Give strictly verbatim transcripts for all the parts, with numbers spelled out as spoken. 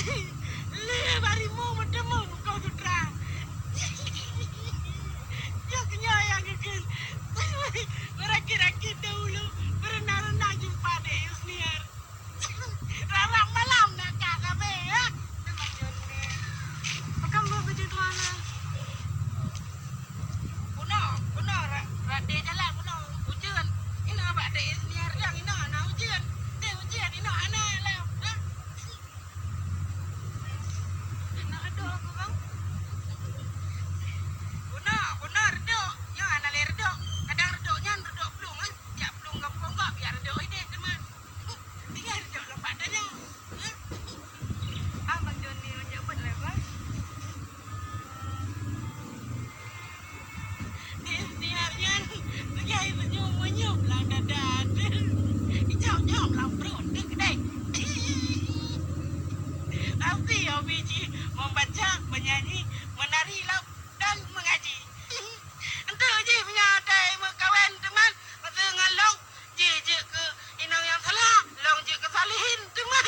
Lé bak rimueng meuteumé mukoh sutra. Nyoe keunyoe nyang geukheun. Beurakit-rakit dahulu, beureuna-reuna jumpa di Yusniar. Rarap malam na ka sabe, ya. Pakon beuh baju tuan, eh? Bunoe, bunoe, ra-, rate jalan bunoe ujeuen. Inoe bak T S Niar Riang inoe na ujeuen. Teuh ujeuen inoe hana lam, ha? Hana reudok aku, bang. Bunoe, bunoe reudok. Nyoe hana lé reudok. Kadang reudok nyan reudok plueng, eh. Jak plueng gampông gob, jak reudok ideh teuma. Tinggai reudok lom bak tanyoe. Abang Joni meunjeuet beuet lé, Bang. Di ikhtiar nyan, seujai senyum menyup lam dada. Ijawab-jawab lam pruet, deuh keudeh. Pasti hobi jih membaca, menyanyi, menari, lam dan mengaji. Enteuk jih meunyoe atai meukawen teuma, ateueh ngon lôn, jih jeuet keu inong nyang saleh, lôn jeuet keu salihin teuma.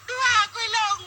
Dua kui lôn.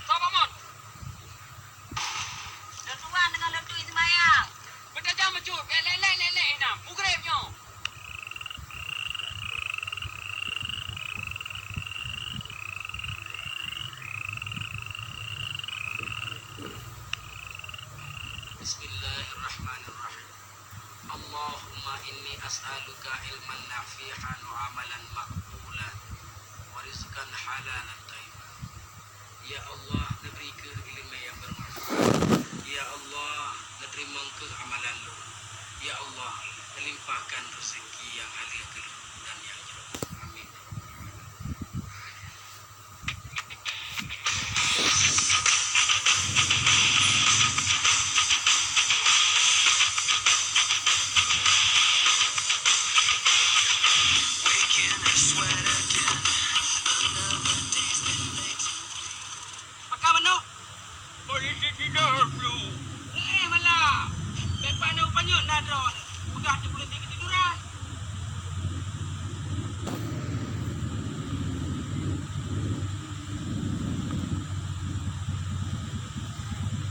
Soe Pak Mon? Lôn tuan deungon lôn tui seumayang. Beutajam bacut, eh, lek-lek, lek-lek, eh, na. Mugreb nyoe. Bismillahirrahmanirrahim. Allahumma inni as'aluka ilman nafi'an wa amalan maqbulan wa rizqan halalan thayyiban. Ya Allah, neubri keuh ileumèe nyang beumanfaat. Ya Allah, neuteurimong keuh amalan lôn. Ya Allah, neulimpahkan reuzeki nyang halal keu lôn dan nyang jroh. Amin. Pakon meunoe? Polisi tidur dulu. Eh, malah. Bèk panyöt-panyöt na droe. Peugah teupeue